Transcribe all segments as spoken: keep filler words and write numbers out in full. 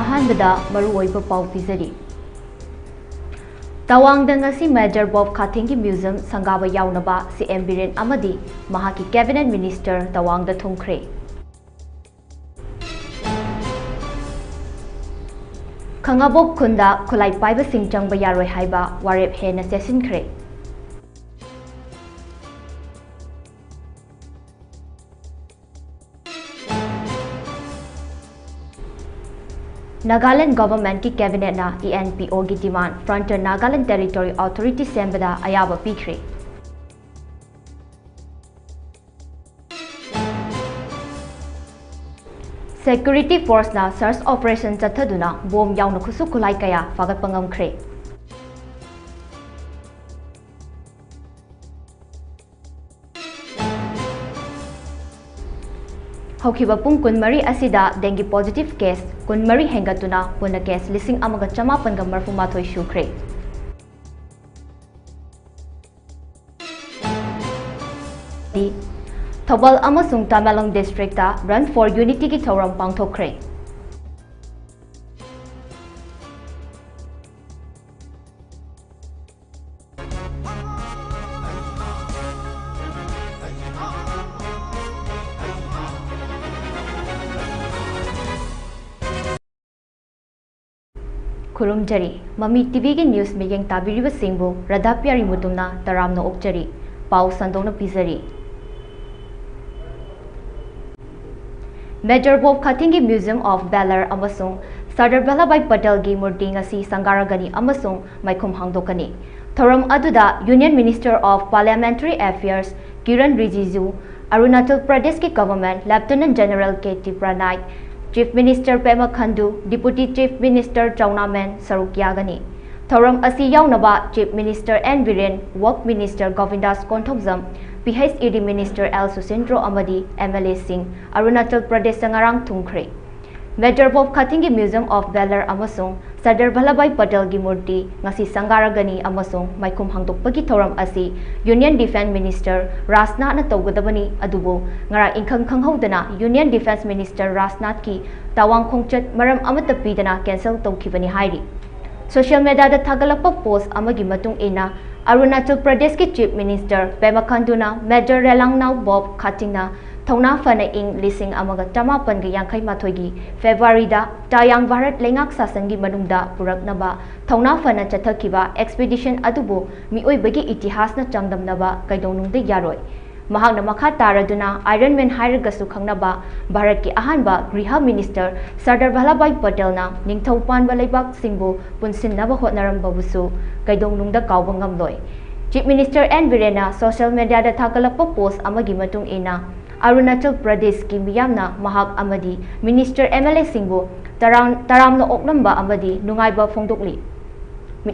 ꯑꯍꯥꯟꯕꯗ ꯃꯔꯨꯑꯣꯏꯕ ꯄꯥꯎ ꯄꯤꯖꯔꯤ꯫ ꯇꯋꯥꯡꯗ ꯉꯁꯤ Major Bob ꯈꯥꯊꯦꯡꯒꯤ museum ꯁꯪꯒꯥꯕ ꯌꯥꯎꯅꯕ ꯁꯤ ꯑꯦꯝ ꯕꯤꯔꯦꯟ ꯑꯃꯗꯤ ꯃꯍꯥꯛꯀꯤ cabinet minister ꯇꯋꯥꯡꯗ ꯊꯨꯡꯈ꯭ꯔꯦ꯫ ꯈꯥꯉꯕꯣꯛ ꯈꯨꯟꯗ ꯈꯨꯠꯂꯥꯏ ꯄꯥꯏꯕꯁꯤꯡ ꯆꯪꯕ ꯌꯥꯔꯣꯏ ꯍꯥꯏꯕ ꯋꯥꯔꯦꯞ ꯍꯦꯟꯅ ꯆꯦꯠꯁꯤꯟꯈ꯭ꯔꯦ꯫ ꯅꯥꯒꯥꯂꯦꯟ governmentꯀꯤ cabinetꯅ ꯏ ꯑꯦꯟ ꯄꯤ ꯑꯣꯒꯤ demand Frontier Nagaland Territory Authority ꯁꯦꯝꯕꯗ ꯑꯌꯥꯕ ꯄꯤꯈ꯭ꯔꯦ꯫ Security forceꯅ search operation ꯆꯠꯊꯗꯨꯅ bomb ꯌꯥꯎꯅ ꯈꯨꯠꯁꯨ ꯈꯨꯠꯂꯥꯏ ꯀꯌꯥ ꯐꯥꯒꯠꯄ ꯉꯝꯈ꯭ꯔꯦ꯫ ꯍꯧꯈꯤꯕ ꯄꯨꯡ ꯀꯨꯟꯃꯔꯤ ꯑꯁꯤꯗ dengue positive case ꯀꯨꯟꯃꯔꯤ ꯍꯦꯟꯒꯠꯇꯨꯅ ꯄꯨꯟꯅ case ꯂꯤꯁꯤꯡ ꯑꯃꯒ ꯆꯃꯥꯄꯟꯒ ꯃꯔꯐꯨ ꯃꯥꯊꯣꯏ ꯁꯨꯈ꯭ꯔꯦ꯫ ꯊꯧꯕꯥꯜ ꯑꯃꯁꯨꯡ ꯇꯃꯦꯡꯂꯣꯡ districtꯇ Run for Unityꯒꯤ ꯊꯧꯔꯝ ꯄꯥꯡꯊꯣꯛꯈ꯭ꯔꯦ꯫ ꯈꯨꯔꯨꯝꯖꯔꯤ꯫ ꯃꯃꯤ ꯇꯤꯚꯤꯒꯤ news ꯃꯤꯠꯌꯦꯡ ꯇꯥꯕꯤꯔꯤꯕꯁꯤꯡꯕꯨ ꯔꯥꯙꯥ ꯄꯤꯌꯥꯔꯤ ꯃꯨꯇꯨꯝꯅ ꯇꯔꯥꯝꯅ ꯑꯣꯛꯆꯔꯤ꯫ ꯄꯥꯎ ꯁꯟꯗꯣꯛꯅ ꯄꯤꯖꯔꯤ꯫ Major Bob ꯈꯥꯊꯦꯡꯒꯤ Museum of Valor ꯑꯃꯁꯨꯡ ꯁꯔꯗꯥꯔ ꯚꯜꯂꯚꯚꯥꯏ ꯄꯇꯦꯜꯒꯤ ꯃꯨꯔꯇꯤ ꯉꯁꯤ ꯁꯪꯒꯥꯔꯒꯅꯤ ꯑꯃꯁꯨꯡ ꯃꯥꯏꯈꯨꯝ ꯍꯥꯡꯗꯣꯛꯀꯅꯤ꯫ ꯊꯧꯔꯝ ꯑꯗꯨꯗ Union Minister of Parliamentary Affairs Kiran ꯔꯤꯖꯤꯖꯨ, Arunachal ꯄ꯭ꯔꯗꯦꯁꯀꯤ Governor Lieutenant General K T Parnaik, Chief Minister Pema Khandu, Deputy Chief Minister Chowna Mein ꯁꯔꯨꯛ ꯌꯥꯒꯅꯤ꯫ ꯊꯧꯔꯝ ꯑꯁꯤ ꯌꯥꯎꯅꯕ Chief Minister N Biren, Work Minister Govindas Konthoujam, P H E D Minister L Susindro ꯑꯃꯗꯤ ꯑꯦꯝ ꯑꯦꯜ ꯑꯦꯁꯤꯡ ꯑꯔꯨꯅꯥꯆꯜ ꯄ꯭ꯔꯗꯦꯁꯇ ꯉꯔꯥꯡ ꯊꯨꯡꯈ꯭ꯔꯦ꯫ Major Bob ꯈꯥꯊꯦꯡꯒꯤ Museum of Valor ꯑꯃꯁꯨꯡ ꯁꯔꯗꯥꯔ ꯚꯜꯂꯚꯚꯥꯏ ꯄꯇꯦꯜꯒꯤ ꯃꯨꯔꯇꯤ ꯉꯁꯤ ꯁꯪꯒꯥꯔꯒꯅꯤ ꯑꯃꯁꯨꯡ ꯃꯥꯏꯈꯨꯝ ꯍꯥꯡꯗꯣꯛꯄꯒꯤ ꯊꯧꯔꯝ ꯑꯁꯤ Union Defence Minister ꯔꯥꯖꯅꯥꯊꯅ ꯇꯧꯒꯗꯕꯅꯤ꯫ ꯑꯗꯨꯕꯨ ꯉꯔꯥꯡ ꯏꯪꯈꯪ ꯈꯪꯍꯧꯗꯅ Union Defence Minister ꯔꯥꯖꯅꯥꯊꯀꯤ ꯇꯋꯥꯡ ꯈꯣꯡꯆꯠ ꯃꯔꯝ ꯑꯃꯠꯇ ꯄꯤꯗꯅ cancel ꯇꯧꯈꯤꯕꯅꯤ ꯍꯥꯏꯔꯤ꯫ Social mediaꯗ ꯊꯥꯒꯠꯂꯛꯄ post ꯑꯃꯒꯤ ꯃꯇꯨꯡ ꯏꯟꯅ, ꯑꯔꯨꯅꯥꯆꯜ ꯄ꯭ꯔꯗꯦꯁꯀꯤ Chief Minister ꯄꯦꯃꯥ ꯈꯟꯗꯨꯅ Major ꯔꯦꯂꯥꯡꯅꯥꯎ ꯕꯣꯕ ꯈꯥꯇꯤꯡꯅ ꯊꯧꯅꯥ ꯐꯅ ꯏꯪ ꯂꯤꯁꯤꯡ ꯑꯃꯒ ꯆꯃꯥꯄꯟꯒ ꯌꯥꯡꯈꯩ ꯃꯥꯊꯣꯏꯒꯤ Februaryꯗ ꯇꯌꯥꯡ ꯚꯥꯔꯠ ꯂꯩꯉꯥꯛ ꯁꯥꯁꯟꯒꯤ ꯃꯅꯨꯡꯗ ꯄꯨꯔꯛꯅꯕ ꯊꯧꯅꯥ ꯐꯅ ꯆꯠꯊꯈꯤꯕ expedition ꯑꯗꯨꯕꯨ ꯃꯤꯑꯣꯏꯕꯒꯤ ꯏꯇꯤꯍꯥꯁꯅ ꯆꯥꯡꯗꯝꯅꯕ ꯀꯩꯗꯧꯅꯨꯡꯗ ꯌꯥꯔꯣꯏ꯫ ꯃꯍꯥꯛꯅ ꯃꯈꯥ ꯇꯥꯔꯗꯨꯅ Iron Man ꯍꯥꯏꯔꯒꯁꯨ ꯈꯪꯅꯕ ꯚꯥꯔꯠꯀꯤ ꯑꯍꯥꯟꯕ ꯒ꯭ꯔꯤꯍ Minister ꯁꯔꯗꯥꯔ ꯚꯜꯂꯚꯚꯥꯏ ꯄꯇꯦꯜꯅ ꯅꯤꯡꯊꯧ ꯄꯥꯟꯕ ꯂꯩꯕꯥꯛꯁꯤꯡꯕꯨ ꯄꯨꯟꯁꯤꯟꯅꯕ ꯍꯣꯠꯅꯔꯝꯕꯕꯨꯁꯨ ꯀꯩꯗꯧꯅꯨꯡꯗ ꯀꯥꯎꯕ ꯉꯝꯂꯣꯏ꯫ Chief Minister ꯑꯦꯟ ꯕꯤꯔꯦꯟꯅ social mediaꯗ ꯊꯥꯒꯠꯂꯛꯄ post ꯑꯃꯒꯤ ꯃꯇꯨꯡ ꯏꯟꯅ, ꯑꯔꯨꯅꯥꯆꯜ ꯄ꯭ꯔꯗꯦꯁꯀꯤ ꯃꯤꯌꯥꯝꯅ ꯃꯍꯥꯛ ꯑꯃꯗꯤ Minister, MLAꯁꯤꯡꯕꯨ ꯇꯔꯥꯝ-, ꯇꯔꯥꯝꯅ ꯑꯣꯛꯂꯝꯕ ꯑꯃꯗꯤ ꯅꯨꯡꯉꯥꯏꯕ ꯐꯣꯡꯗꯣꯛꯂꯤ꯫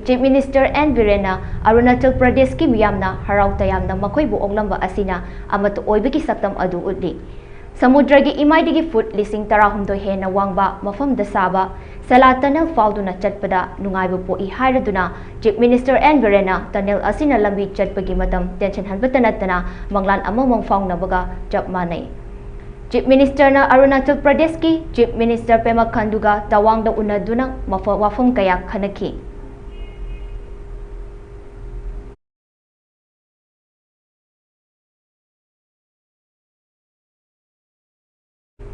Chief Minister ꯑꯦꯟ ꯕꯤꯔꯦꯟꯅ ꯑꯔꯨꯅꯥꯆꯜ ꯄ꯭ꯔꯗꯦꯁꯀꯤ ꯃꯤꯌꯥꯝꯅ ꯍꯔꯥꯎ ꯇꯌꯥꯝꯅ ꯃꯈꯣꯏꯕꯨ ꯑꯣꯛꯂꯝꯕ ꯑꯁꯤꯅ ꯑꯃꯠꯇ ꯑꯣꯏꯕꯒꯤ ꯁꯛꯇꯝ ꯑꯗꯨ ꯎꯠꯂꯤ꯫ ꯁꯃꯨꯗ꯭ꯔꯒꯤ ꯏꯃꯥꯏꯗꯒꯤ ꯐꯨꯠ ꯂꯤꯁꯤꯡ ꯇꯔꯥꯍꯨꯝꯗꯣꯏ ꯍꯦꯟꯅ ꯋꯥꯡꯕ ꯃꯐꯝꯗ ꯁꯥꯕ ꯁꯦꯂꯥ tunnel ꯐꯥꯎꯗꯨꯅ ꯆꯠꯄꯗ ꯅꯨꯡꯉꯥꯏꯕ ꯄꯣꯛꯏ ꯍꯥꯏꯔꯗꯨꯅ Chief Minister ꯑꯦꯟ ꯕꯤꯔꯦꯟꯅ tunnel ꯑꯁꯤꯅ ꯂꯝꯕꯤ ꯆꯠꯄꯒꯤ ꯃꯇꯝ ꯇꯦꯟꯁꯤꯟꯍꯟꯕꯇ ꯅꯠꯇꯅ ꯃꯪꯂꯥꯟ ꯑꯃꯃꯪ ꯐꯥꯎꯅꯕꯒ ꯆꯞ ꯃꯥꯟꯅꯩ꯫ Chief Ministerꯅ ꯑꯔꯨꯅꯥꯆꯜ ꯄ꯭ꯔꯗꯦꯁꯀꯤ Chief Minister ꯄꯦꯃꯥ ꯈꯟꯗꯨꯒ ꯇꯋꯥꯡꯗ ꯎꯅꯗꯨꯅ ꯃꯐ-, ꯋꯥꯐꯝ ꯀꯌꯥ ꯈꯟꯅꯈꯤ꯫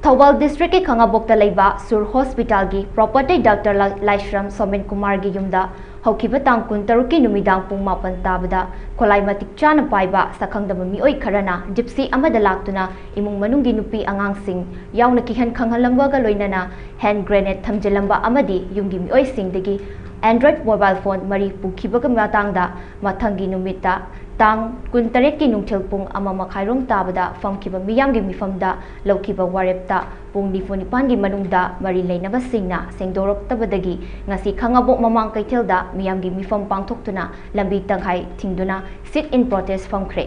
ꯊꯧꯕꯥꯜ districtꯀꯤ ꯈꯥꯉꯕꯣꯛꯇ ꯂꯩꯕ ꯁꯨꯔ hospitalꯒꯤ property Doctor ꯂꯥ-, ꯂꯥꯏꯁ꯭ꯔꯝ ꯁꯣꯃꯦꯟ ꯀꯨꯃꯥꯔꯒꯤ ꯌꯨꯝꯗ ꯍꯧꯈꯤꯕ ꯇꯥꯡ ꯀꯨꯟꯇꯔꯨꯛꯀꯤ ꯅꯨꯃꯤꯗꯥꯡ ꯄꯨꯡ ꯃꯥꯄꯟ ꯇꯥꯕꯗ ꯈꯣꯂꯥꯏ ꯃꯇꯤꯛ ꯆꯥꯅ ꯄꯥꯏꯕ ꯁꯛꯈꯪꯗꯕ ꯃꯤꯑꯣꯏ ꯈꯔꯅ Gypsy ꯑꯃꯗ ꯂꯥꯛꯇꯨꯅ ꯏꯃꯨꯡ ꯃꯅꯨꯡꯒꯤ ꯅꯨꯄꯤ ꯑꯉꯥꯡꯁꯤꯡ ꯌꯥꯎꯅ ꯀꯤꯍꯟ ꯈꯪꯍꯜꯂꯝꯕꯒ ꯂꯣꯏꯅꯅ hand grenade ꯊꯝꯖꯤꯜꯂꯝꯕ ꯑꯃꯗꯤ ꯌꯨꯝꯒꯤ ꯃꯤꯑꯣꯏꯁꯤꯡꯗꯒꯤ Android mobile phone ꯃꯔꯤ ꯄꯨꯈꯤꯕꯒꯤ ꯃꯇꯥꯡꯗ ꯃꯊꯪꯒꯤ ꯅꯨꯃꯤꯠꯇ ꯇꯥꯡ ꯀꯨꯟꯇꯔꯦꯠꯀꯤ ꯅꯨꯡꯊꯤꯜ ꯄꯨꯡ ꯑꯃ ꯃꯈꯥꯏꯔꯣꯝ ꯇꯥꯕꯗ ꯐꯝꯈꯤꯕ ꯃꯤꯌꯥꯝꯒꯤ ꯃꯤꯐꯝꯗ ꯂꯧꯈꯤꯕ ꯋꯥꯔꯦꯞꯇ ꯄꯨꯡ ꯅꯤꯐꯨ ꯅꯤꯄꯥꯟꯒꯤ ꯃꯅꯨꯡꯗ ꯃꯔꯤ ꯂꯩꯅꯕꯁꯤꯡꯅ ꯁꯦꯡꯗꯣꯔꯛꯇꯕꯗꯒꯤ ꯉꯁꯤ ꯈꯥꯉꯕꯣꯛ ꯃꯃꯥꯡ ꯀꯩꯊꯦꯜꯗ ꯃꯤꯌꯥꯝꯒꯤ ꯃꯤꯐꯝ ꯄꯥꯡꯊꯣꯛꯇꯨꯅ ꯂꯝꯕꯤ ꯇꯪꯈꯥꯏ ꯊꯤꯡꯗꯨꯅ sit in protest ꯐꯝꯈ꯭ꯔꯦ꯫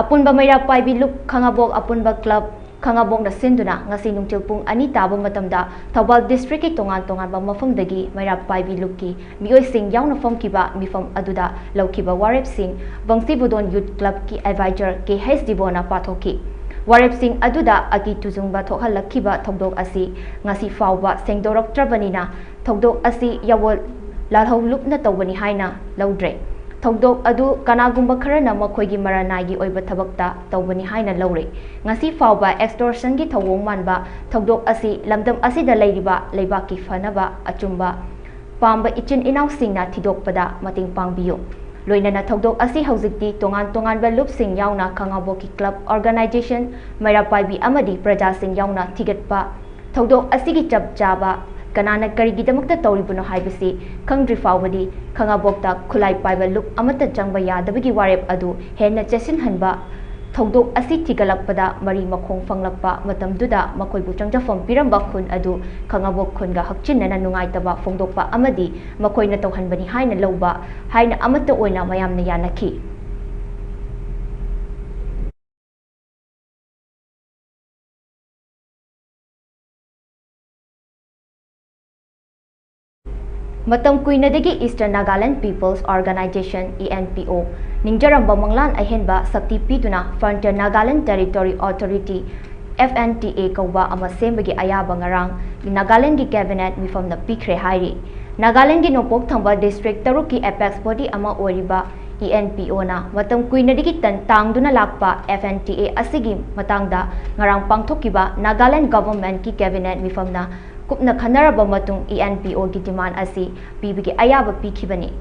ꯑꯄꯨꯟꯕ ꯃꯩꯔꯥ ꯄꯥꯏꯕꯤ ꯂꯨꯞ ꯈꯥꯉꯕꯣꯛ ꯑꯄꯨꯟꯕ club ꯈꯥꯉꯕꯣꯛꯅ ꯁꯤꯟꯗꯨꯅ ꯉꯁꯤ ꯅꯨꯡꯊꯤꯜ ꯄꯨꯡ ꯑꯅꯤ ꯇꯥꯕ ꯃꯇꯝꯗ ꯊꯧꯕꯥꯜ district ꯀꯤ ꯇꯣꯉꯥꯟ ꯇꯣꯉꯥꯟꯕ ꯃꯐꯝꯗꯒꯤ ꯃꯩꯔꯥ ꯄꯥꯏꯕꯤ ꯂꯨꯞꯀꯤ ꯃꯤꯑꯣꯏꯁꯤꯡ ꯌꯥꯎꯅ ꯐꯝꯈꯤꯕ ꯃꯤꯐꯝ ꯑꯗꯨꯗ ꯂꯧꯈꯤꯕ ꯋꯥꯔꯦꯞꯁꯤꯡ ꯕꯪꯁꯤꯕꯨꯗꯣꯟ Youth Club ꯀꯤ advisor ꯀꯦ ꯍꯩꯁ ꯗꯤꯕꯣꯅ ꯄꯥꯊꯣꯛꯈꯤ꯫ ꯋꯥꯔꯦꯞꯁꯤꯡ ꯑꯗꯨꯗ ꯑꯀꯤ ꯇꯨꯖꯨꯡꯕ ꯊꯣꯛꯍꯜꯂꯛꯈꯤꯕ ꯊꯧꯗꯣꯛ ꯑꯁꯤ ꯉꯁꯤ ꯐꯥꯎꯕ ꯁꯦꯡꯗꯣꯔꯛꯇ꯭ꯔꯕꯅꯤꯅ ꯊꯧꯗꯣꯛ ꯑꯁꯤ ꯌꯥꯋꯣꯜ ꯂꯥꯜꯍꯧ ꯂꯨꯞꯅ ꯇꯧꯕꯅꯤ ꯍꯥꯏꯅ ꯂꯧꯗ꯭ꯔꯦ꯫ ꯊꯧꯗꯣꯛ ꯑꯗꯨ ꯀꯅꯥꯒꯨꯝꯕ ꯈꯔꯅ ꯃꯈꯣꯏꯒꯤ ꯃꯔꯅꯥꯏꯒꯤ ꯑꯣꯏꯕ ꯊꯕꯛꯇ ꯇꯧꯕꯅꯤ ꯍꯥꯏꯅ ꯂꯧꯔꯦ꯫ ꯉꯁꯤ ꯐꯥꯎꯕ extortion ꯒꯤ ꯊꯧꯑꯣꯡ ꯃꯥꯟꯕ ꯊꯧꯗꯣꯛ ꯑꯁꯤ ꯂꯝꯗꯝ ꯑꯁꯤꯗ ꯂꯩꯔꯤꯕ ꯂꯩꯕꯥꯛꯀꯤ ꯐꯅꯕ ꯑꯆꯨꯝꯕ ꯄꯥꯝꯕ ꯏꯆꯤꯟ ꯏꯅꯥꯎꯁꯤꯡꯅ ꯊꯤꯗꯣꯛꯄꯗ ꯃꯇꯦꯡ ꯄꯥꯡꯕꯤꯌꯨ꯫ ꯂꯣꯏꯅꯅ ꯊꯧꯗꯣꯛ ꯑꯁꯤ ꯍꯧꯖꯤꯛꯇꯤ ꯇꯣꯉꯥꯟ ꯇꯣꯉꯥꯟꯕ ꯂꯨꯞꯁꯤꯡ ꯌꯥꯎꯅ ꯈꯥꯉꯕꯣꯛꯀꯤ club, organization, ꯃꯩꯔꯥ ꯄꯥꯏꯕꯤ ꯑꯃꯗꯤ ꯄ꯭ꯔꯖꯥꯁꯤꯡ ꯌꯥꯎꯅ ꯊꯤꯒꯠꯄ ꯊꯧꯗꯣꯛ ꯑꯁꯤꯒꯤ ꯆꯞ ꯆꯥꯕ ꯀꯅꯥꯅ ꯀꯔꯤꯒꯤꯗꯃꯛꯇ ꯇꯧꯔꯤꯕꯅꯣ ꯍꯥꯏꯕꯁꯤ ꯈꯪꯗ꯭ꯔꯤ ꯐꯥꯎꯕꯗꯤ ꯈꯥꯉꯕꯣꯛꯇ ꯈꯨꯠꯂꯥꯏ ꯄꯥꯏꯕ ꯂꯨꯞ ꯑꯃꯠꯇ ꯆꯪꯕ ꯌꯥꯗꯕꯒꯤ ꯋꯥꯔꯦꯞ ꯑꯗꯨ ꯍꯦꯟꯅ ꯆꯦꯠꯁꯤꯟꯍꯟꯕ ꯊꯧꯗꯣꯛ ꯑꯁꯤ ꯊꯤꯒꯠꯂꯛꯄꯗ ꯃꯔꯤ ꯃꯈꯣꯡ ꯐꯪꯂꯛꯄ ꯃꯇꯝꯗꯨꯗ ꯃꯈꯣꯏꯕꯨ ꯆꯪꯖꯐꯝ ꯄꯤꯔꯝꯕ ꯈꯨꯟ ꯑꯗꯨ ꯈꯥꯉꯕꯣꯛ ꯈꯨꯟꯒ ꯍꯛꯆꯤꯟꯅꯅ ꯅꯨꯡꯉꯥꯏꯇꯕ ꯐꯣꯡꯗꯣꯛꯄ ꯑꯃꯗꯤ ꯃꯈꯣꯏꯅ ꯇꯧꯍꯟꯕꯅꯤ ꯍꯥꯏꯅ ꯂꯧꯕ ꯍꯥꯏꯅ ꯑꯃꯠꯇ ꯑꯣꯏꯅ ꯃꯌꯥꯝꯅ ꯌꯥꯅꯈꯤ꯫ ꯃꯇꯝ ꯀꯨꯏꯅꯗꯒꯤ Eastern Nagaland People's Organisation, E N P O, ꯅꯤꯡꯖꯔꯝꯕ ꯃꯪꯂꯥꯟ ꯑꯍꯦꯟꯕ ꯁꯛꯇꯤ ꯄꯤꯗꯨꯅ Frontier Nagaland Territory Authority, F N T A, ꯀꯧꯕ ꯑꯃ ꯁꯦꯝꯕꯒꯤ ꯑꯌꯥꯕ ꯉꯔꯥꯡ ꯅꯥꯒꯥꯂꯦꯟꯒꯤ cabinet ꯃꯤꯐꯝꯅ ꯄꯤꯈ꯭ꯔꯦ ꯍꯥꯏꯔꯤ꯫ ꯅꯥꯒꯥꯂꯦꯟꯒꯤ ꯅꯣꯡꯄꯣꯛ ꯊꯪꯕ district ꯇꯔꯨꯛꯀꯤ apex body ꯑꯃ ꯑꯣꯏꯔꯤꯕ E N P O ꯅ ꯃꯇꯝ ꯀꯨꯏꯅꯗꯒꯤ ꯇꯟ ꯇꯥꯡꯗꯨꯅ ꯂꯥꯛꯄ F N T A ꯑꯁꯤꯒꯤ ꯃꯇꯥꯡꯗ ꯉꯔꯥꯡ ꯄꯥꯡꯊꯣꯛꯈꯤꯕ ꯅꯥꯒꯥꯂꯦꯟ government ꯀꯤ cabinet ꯃꯤꯐꯝꯅ ꯀꯨꯞꯅ ꯈꯟꯅꯔꯕ ꯃꯇꯨꯡ E N P O ꯒꯤ demand ꯑꯁꯤ ꯄꯤꯕꯒꯤ ꯑꯌꯥꯕ ꯄꯤꯈꯤꯕꯅꯤ꯫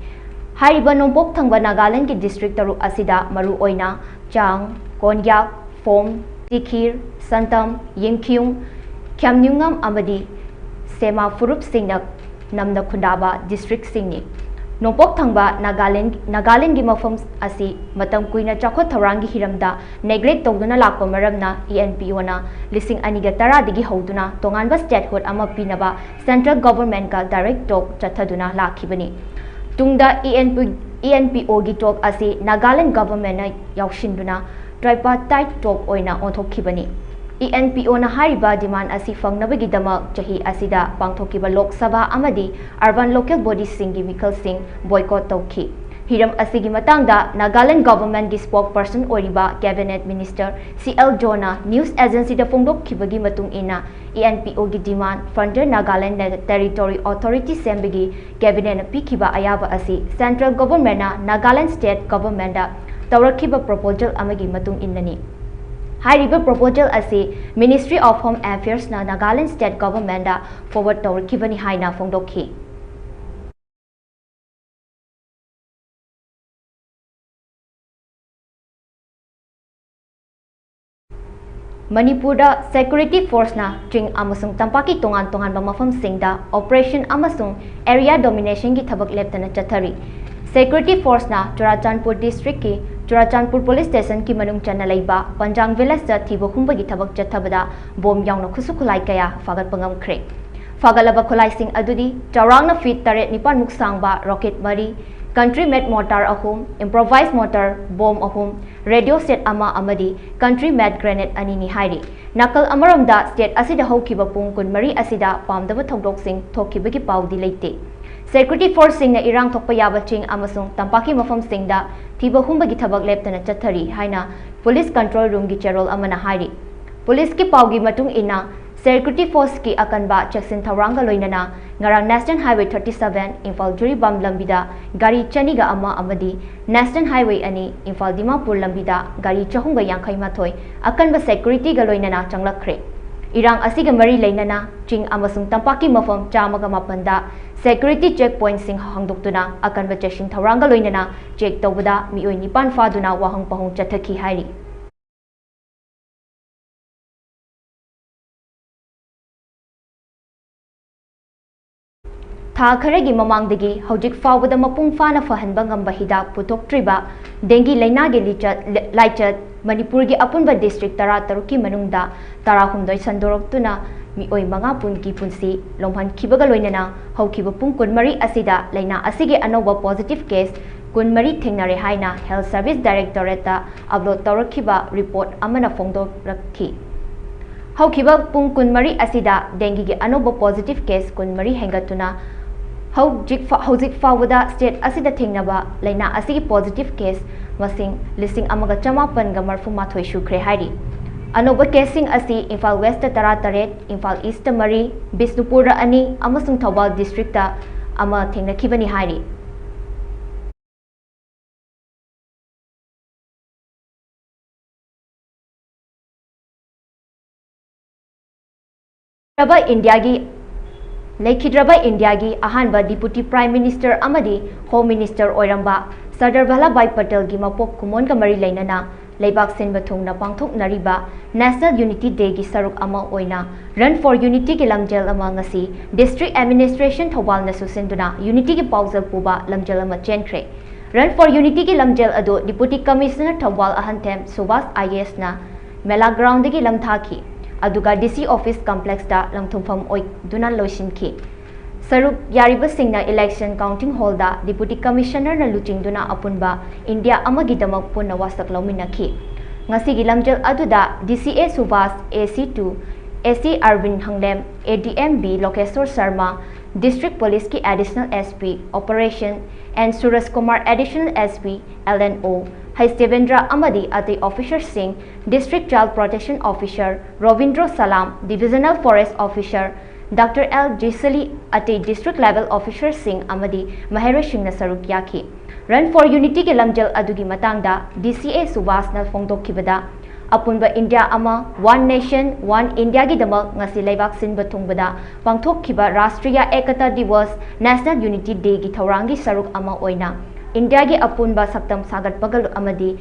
ꯍꯥꯏꯔꯤꯕ ꯅꯣꯡꯄꯣꯛ ꯊꯪꯕ ꯅꯥꯒꯥꯂꯦꯟꯒꯤ district ꯇꯔꯨꯛ ꯑꯁꯤꯗ ꯃꯔꯨꯑꯣꯏꯅ ꯆꯥꯡ, ꯀꯣꯟꯌꯥꯛ, ꯐꯣꯝ, ꯇꯤꯈꯤꯔ, ꯁꯟꯇꯝ, ꯌꯤꯝꯈꯤꯌꯨꯡ, ꯈ꯭ꯌꯥꯝꯅꯤꯌꯨꯉꯝ ꯑꯃꯗꯤ ꯁꯦꯃꯥ ꯐꯨꯔꯨꯞꯁꯤꯡꯅ ꯅꯝꯅ ꯈꯨꯟꯗꯥꯕ district ꯁꯤꯡꯅꯤ꯫ ꯅꯣꯡꯄꯣꯛ ꯊꯪꯕ ꯅꯥꯒꯥꯂꯦꯟ, ꯅꯥꯒꯥꯂꯦꯟꯒꯤ ꯃꯐꯝ ꯑꯁꯤ ꯃꯇꯝ ꯀꯨꯏꯅ ꯆꯥꯎꯈꯠ ꯊꯧꯔꯥꯡꯒꯤ ꯍꯤꯔꯝꯗ neglect ꯇꯧꯗꯨꯅ ꯂꯥꯛꯄ ꯃꯔꯝꯅ E N P O ꯅ ꯂꯤꯁꯤꯡ ꯑꯅꯤꯒ ꯇꯔꯥꯗꯒꯤ ꯍꯧꯗꯨꯅ ꯇꯣꯉꯥꯟꯕ statehood ꯑꯃ ꯄꯤꯅꯕ central government ꯀ direct talk ꯆꯠꯊꯗꯨꯅ ꯂꯥꯛꯈꯤꯕꯅꯤ꯫ ꯇꯨꯡꯗ E N P, E N P O ꯒꯤ talk ꯑꯁꯤ Nagaland government ꯅ ꯌꯥꯎꯁꯤꯟꯗꯨꯅ tripartite talk ꯑꯣꯏꯅ ꯑꯣꯟꯊꯣꯛꯈꯤꯕꯅꯤ꯫ ꯏ ꯑꯦꯟ ꯄꯤ ꯑꯣꯅ ꯍꯥꯏꯔꯤꯕ demand ꯑꯁꯤ ꯐꯪꯅꯕꯒꯤꯗꯃꯛ ꯆꯍꯤ ꯑꯁꯤꯗ ꯄꯥꯡꯊꯣꯛꯈꯤꯕ ꯂꯣꯛ ꯁꯚꯥ ꯑꯃꯗꯤ urban local bodiesꯁꯤꯡꯒꯤ ꯃꯤꯈꯜꯁꯤꯡ boycott ꯇꯧꯈꯤ꯫ ꯍꯤꯔꯝ ꯑꯁꯤꯒꯤ ꯃꯇꯥꯡꯗ ꯅꯥꯒꯥꯂꯦꯟ governmentꯀꯤ spokesperson ꯑꯣꯏꯔꯤꯕ cabinet minister ꯁꯤ ꯑꯦꯜ ꯖꯣꯅ news agencyꯗ ꯐꯣꯡꯗꯣꯛꯈꯤꯕꯒꯤ ꯃꯇꯨꯡ ꯏꯟꯅ, ꯏ ꯑꯦꯟ ꯄꯤ ꯑꯣꯒꯤ demand Frontier Nagaland Territory Authority ꯁꯦꯝꯕꯒꯤ cabinetꯅ ꯄꯤꯈꯤꯕ ꯑꯌꯥꯕ ꯑꯁꯤ central governmentꯅ ꯅꯥꯒꯥꯂꯦꯟ state governmentꯇ ꯇꯧꯔꯛꯈꯤꯕ proposal ꯑꯃꯒꯤ ꯃꯇꯨꯡ ꯏꯟꯅꯅꯤ꯫ ꯍꯥꯏꯔꯤꯕ proposal ꯑꯁꯤ Ministry of Home Affairsꯅ Nagaland state governmentꯇ forward ꯇꯧꯔꯛꯈꯤꯕꯅꯤ ꯍꯥꯏꯅ ꯐꯣꯡꯗꯣꯛꯈꯤ꯫ ꯃꯅꯤꯄꯨꯔꯗ security forceꯅ ꯆꯤꯡ ꯑꯃꯁꯨꯡ ꯇꯝꯄꯥꯛꯀꯤ ꯇꯣꯉꯥꯟ ꯇꯣꯉꯥꯟꯕ ꯃꯐꯝꯁꯤꯡꯗ operation ꯑꯃꯁꯨꯡ area dominationꯒꯤ ꯊꯕꯛ ꯂꯦꯞꯇꯅ ꯆꯠꯊꯔꯤ꯫ Security forceꯅ ꯆꯨꯔꯥꯆꯥꯟꯄꯨꯔ districtꯀꯤ ꯆꯨꯔꯥꯆꯥꯟꯄꯨꯔ police stationꯒꯤ ꯃꯅꯨꯡ ꯆꯟꯅ ꯂꯩꯕ ꯄꯟꯖꯥꯡ villageꯇ ꯊꯤꯕ ꯍꯨꯝꯕꯒꯤ ꯊꯕꯛ ꯆꯠꯊꯕꯗ bomb ꯌꯥꯎꯅ ꯈꯨꯠꯁꯨ ꯈꯨꯠꯂꯥꯏ ꯀꯌꯥ ꯐꯥꯒꯠꯄ ꯉꯝꯈ꯭ꯔꯦ꯫ ꯐꯥꯒꯠꯂꯕ ꯈꯨꯠꯂꯥꯏꯁꯤꯡ ꯑꯗꯨꯗꯤ ꯆꯥꯎꯔꯥꯛꯅ feet ꯇꯔꯦꯠ ꯅꯤꯄꯥꯟ ꯃꯨꯛ ꯁꯥꯡꯕ rocket ꯃꯔꯤ, country made mortar ꯑꯍꯨꯝ, improvised mortar bomb ꯑꯍꯨꯝ, radio set ꯑꯃ ꯑꯃꯗꯤ country made grenade ꯑꯅꯤꯅꯤ ꯍꯥꯏꯔꯤ꯫ ꯅꯥꯀꯜ ꯑꯃꯔꯣꯝꯗ, state ꯑꯁꯤꯗ ꯍꯧꯈꯤꯕ ꯄꯨꯡ ꯀꯨꯟꯃꯔꯤ ꯑꯁꯤꯗ ꯄꯥꯝꯗꯕ ꯊꯧꯗꯣꯛꯁꯤꯡ ꯊꯣꯛꯈꯤꯕꯒꯤ ꯄꯥꯎꯗꯤ ꯂꯩꯇꯦ꯫ Security forceꯁꯤꯡꯅ ꯏꯔꯥꯡ ꯊꯣꯛꯄ ꯌꯥꯕ ꯆꯤꯡ ꯑꯃꯁꯨꯡ ꯇꯝꯄꯥꯛꯀꯤ ꯃꯐꯝꯁꯤꯡꯗ ꯊꯤꯕ ꯍꯨꯝꯕꯒꯤ ꯊꯕꯛ ꯂꯦꯞꯇꯅ ꯆꯠꯊꯔꯤ ꯍꯥꯏꯅ police control roomꯒꯤ ꯆꯦꯔꯣꯜ ꯑꯃꯅ ꯍꯥꯏꯔꯤ꯫ Policeꯀꯤ ꯄꯥꯎꯒꯤ ꯃꯇꯨꯡ ꯏꯟꯅ, security forceꯀꯤ ꯑꯀꯟꯕ ꯆꯦꯛꯁꯤꯟ ꯊꯧꯔꯥꯡꯒ ꯂꯣꯏꯅꯅ ꯉꯔꯥꯡ National Highway thirty seven Imphal Jiribam ꯂꯝꯕꯤꯗ ꯒꯥꯔꯤ ꯆꯅꯤꯒ ꯑꯃ ꯑꯃꯗꯤ National Highway ꯑꯅꯤ ꯏꯝꯐꯥꯜ ꯗꯤꯃꯥꯄꯨꯔ ꯂꯝꯕꯤꯗ ꯒꯥꯔꯤ ꯆꯍꯨꯝꯒ ꯌꯥꯡꯈꯩ ꯃꯥꯊꯣꯏ ꯑꯀꯟꯕ securityꯒ ꯂꯣꯏꯅꯅ ꯆꯪꯂꯛꯈ꯭ꯔꯦ꯫ ꯏꯔꯥꯡ ꯑꯁꯤꯒ ꯃꯔꯤ ꯂꯩꯅꯅ ꯆꯤꯡ ꯑꯃꯁꯨꯡ ꯇꯝꯄꯥꯛꯀꯤ ꯃꯐꯝ ꯆꯥꯝꯃꯒ ꯃꯥꯄꯟꯗ security check pointꯁꯤꯡ ꯍꯥꯡꯗꯣꯛꯇꯨꯅ ꯑꯀꯟꯕ ꯆꯦꯛꯁꯤꯟ ꯊꯧꯔꯥꯡꯒ ꯂꯣꯏꯅꯅ check ꯇꯧꯕꯗ ꯃꯤꯑꯣꯏ ꯅꯤꯄꯥꯟ ꯐꯥꯗꯨꯅ ꯋꯥꯍꯪ ꯄꯥꯎꯍꯪ ꯆꯠꯊꯈꯤ ꯍꯥꯏꯔꯤ꯫ ꯊꯥ ꯈꯔꯒꯤ ꯃꯃꯥꯡꯗꯒꯤ ꯍꯧꯖꯤꯛ ꯐꯥꯎꯕꯗ ꯃꯄꯨꯡ ꯐꯥꯅ ꯐꯍꯟꯕ ꯉꯝꯕ ꯍꯤꯗꯥꯛ ꯄꯨꯊꯣꯛꯇ꯭ꯔꯤꯕ dengue ꯂꯩꯅꯥꯒꯤ ꯂꯤꯆꯠ-, ꯂꯥꯏꯆꯠ ꯃꯅꯤꯄꯨꯔꯒꯤ ꯑꯄꯨꯟꯕ district ꯇꯔꯥꯇꯔꯨꯛꯀꯤ ꯃꯅꯨꯡꯗ ꯇꯔꯥꯍꯨꯝꯗꯣꯏ ꯁꯟꯗꯣꯔꯛꯇꯨꯅ ꯃꯤꯑꯣꯏ ꯃꯉꯥ ꯄꯨꯟꯒꯤ ꯄꯨꯟꯁꯤ ꯂꯣꯝꯍꯟꯈꯤꯕꯒ ꯂꯣꯏꯅꯅ ꯍꯧꯈꯤꯕ ꯄꯨꯡ ꯀꯨꯟꯃꯔꯤ ꯑꯁꯤꯗ ꯂꯩꯅꯥ ꯑꯁꯤꯒꯤ ꯑꯅꯧꯕ positive case ꯀꯨꯟꯃꯔꯤ ꯊꯦꯡꯅꯔꯦ ꯍꯥꯏꯅ Health Service Directorateꯇ upload ꯇꯧꯔꯛꯈꯤꯕ report ꯑꯃꯅ ꯐꯣꯡꯗꯣꯔꯛꯈꯤ꯫ ꯍꯧꯈꯤꯕ ꯄꯨꯡ ꯀꯨꯟꯃꯔꯤ ꯑꯁꯤꯗ dengueꯒꯤ ꯑꯅꯧꯕ positive case ꯀꯨꯟꯃꯔꯤ ꯍꯦꯟꯒꯠꯇꯨꯅ ꯍꯧꯖꯤꯛ ꯐꯥ-, ꯍꯧꯖꯤꯛ ꯐꯥꯎꯕꯗ state ꯑꯁꯤꯗ ꯊꯦꯡꯅꯕ ꯂꯥꯏꯅꯥ ꯑꯁꯤꯒꯤ positive case ꯃꯁꯤꯡ ꯂꯤꯁꯤꯡ ꯑꯃꯒ ꯆꯃꯥꯄꯟꯒ ꯃꯔꯐꯨ ꯃꯥꯊꯣꯏ ꯁꯨꯈ꯭ꯔꯦ ꯍꯥꯏꯔꯤ꯫ ꯑꯅꯧꯕ caseꯁꯤꯡ ꯑꯁꯤ ꯏꯝꯐꯥꯜ Westꯇ ꯇꯔꯥꯇꯔꯦꯠ, ꯏꯝꯐꯥꯜ Eastꯇ ꯃꯔꯤ ꯑꯃꯁꯨꯡ ꯊꯧꯕꯥꯜ districtꯇ ꯑꯃ ꯊꯦꯡꯅꯈꯤꯕꯅꯤ ꯍꯥꯏꯔꯤ꯫ ꯂꯩꯈꯤꯗ꯭ꯔꯕ ꯏꯟꯗꯤꯌꯥꯒꯤ, ꯂꯩꯈꯤꯗ꯭ꯔꯕ ꯏꯟꯗꯤꯌꯥꯒꯤ ꯑꯍꯥꯟꯕ Deputy Prime Minister ꯑꯃꯗꯤ Home Minister ꯑꯣꯏꯔꯝꯕ ꯁꯔꯗꯥꯔ ꯚꯜꯂꯚꯚꯥꯏ ꯄꯇꯦꯜꯒꯤ ꯃꯄꯣꯛ ꯀꯨꯝꯑꯣꯟꯒ ꯃꯔꯤ ꯂꯩꯅꯅ ꯂꯩꯕꯥꯛ ꯁꯤꯟꯕ ꯊꯨꯡꯅ ꯄꯥꯡꯊꯣꯛꯅꯔꯤꯕ National Unity Dayꯒꯤ ꯁꯔꯨꯛ ꯑꯃ ꯑꯣꯏꯅ Run for Unityꯒꯤ ꯂꯝꯖꯦꯜ ꯑꯃ ꯉꯁꯤ District Administration ꯊꯧꯕꯥꯜꯅꯁꯨ ꯁꯤꯟꯗꯨꯅ Unityꯒꯤ ꯄꯥꯎꯖꯦꯜ ꯄꯨꯕ ꯂꯝꯖꯦꯜ ꯑꯃ ꯆꯦꯟꯈ꯭ꯔꯦ꯫ Run for Unityꯒꯤ ꯂꯝꯖꯦꯜ ꯑꯗꯨ Deputy Commissioner ꯊꯧꯕꯥꯜ ꯑꯍꯟꯊꯦꯝ ꯁꯨꯕꯥꯁ IASꯅ ꯃꯦꯂꯥ groundꯗꯒꯤ ꯂꯝꯊꯥꯈꯤ꯫ ꯑꯗꯨꯒ DC office complexꯇ ꯂꯪꯊꯣꯛꯐꯝ ꯑꯣꯏꯗꯨꯅ ꯂꯣꯏꯁꯤꯟꯈꯤ꯫ ꯁꯔꯨꯛ ꯌꯥꯔꯤꯕꯁꯤꯡꯅ election counting hallꯗ Deputy Commissionerꯅ ꯂꯨꯆꯤꯡꯗꯨꯅ ꯑꯄꯨꯟꯕ ꯏꯟꯗꯤꯌꯥ ꯑꯃꯒꯤꯗꯃꯛ ꯄꯨꯟꯅ ꯋꯥꯁꯛ ꯂꯧꯃꯤꯟꯅꯈꯤ꯫ ꯉꯁꯤꯒꯤ ꯂꯝꯖꯦꯜ ꯑꯗꯨꯗ DCA Subhas, AC two, AC ꯑꯔꯕꯤꯟ ꯍꯪꯂꯦꯝ, ADM B ꯂꯣꯀꯦꯁꯣꯔ Sharma, District Policeꯀꯤ Additional SP Operation N ꯁꯨꯔꯖ ꯀꯨꯃꯥꯔ, Additional SP LNO ꯍꯩꯁ ꯗꯦꯕꯦꯟꯗ꯭ꯔ ꯑꯃꯗꯤ ꯑꯇꯩ officerꯁꯤꯡ, District Child Protection Officer Robindro ꯁꯂꯥꯝ, Divisional Forest Officer Doctor L ꯖꯤꯁꯂꯤ, ꯑꯇꯩ district level officerꯁꯤꯡ ꯑꯃꯗꯤ ꯃꯍꯩꯔꯣꯏꯁꯤꯡꯅ ꯁꯔꯨꯛ ꯌꯥꯈꯤ꯫ Run for Unityꯒꯤ ꯂꯝꯖꯦꯜ ꯑꯗꯨꯒꯤ ꯃꯇꯥꯡꯗ DCA ꯁꯨꯕꯥꯁꯅ ꯐꯣꯡꯗꯣꯛꯈꯤꯕꯗ, ꯑꯄꯨꯟꯕ ꯏꯟꯗꯤꯌꯥ ꯑꯃ, One Nation, One Indiaꯒꯤꯗꯃꯛ ꯉꯁꯤ ꯂꯩꯕꯥꯛ ꯁꯤꯟꯕ ꯊꯨꯡꯕꯗ ꯄꯥꯡꯊꯣꯛꯈꯤꯕ ꯔꯥꯁꯇ꯭ꯔꯤꯌꯥ ꯑꯦꯀꯇꯥ ꯗꯤꯋꯁ, National Unity Dayꯒꯤ ꯊꯧꯔꯥꯡꯒꯤ ꯁꯔꯨꯛ ꯑꯃ ꯑꯣꯏꯅ ꯏꯟꯗꯤꯌꯥꯒꯤ ꯑꯄꯨꯟꯕ ꯁꯛꯇꯝ ꯁꯥꯒꯠꯄꯒ ꯑꯃꯗꯤ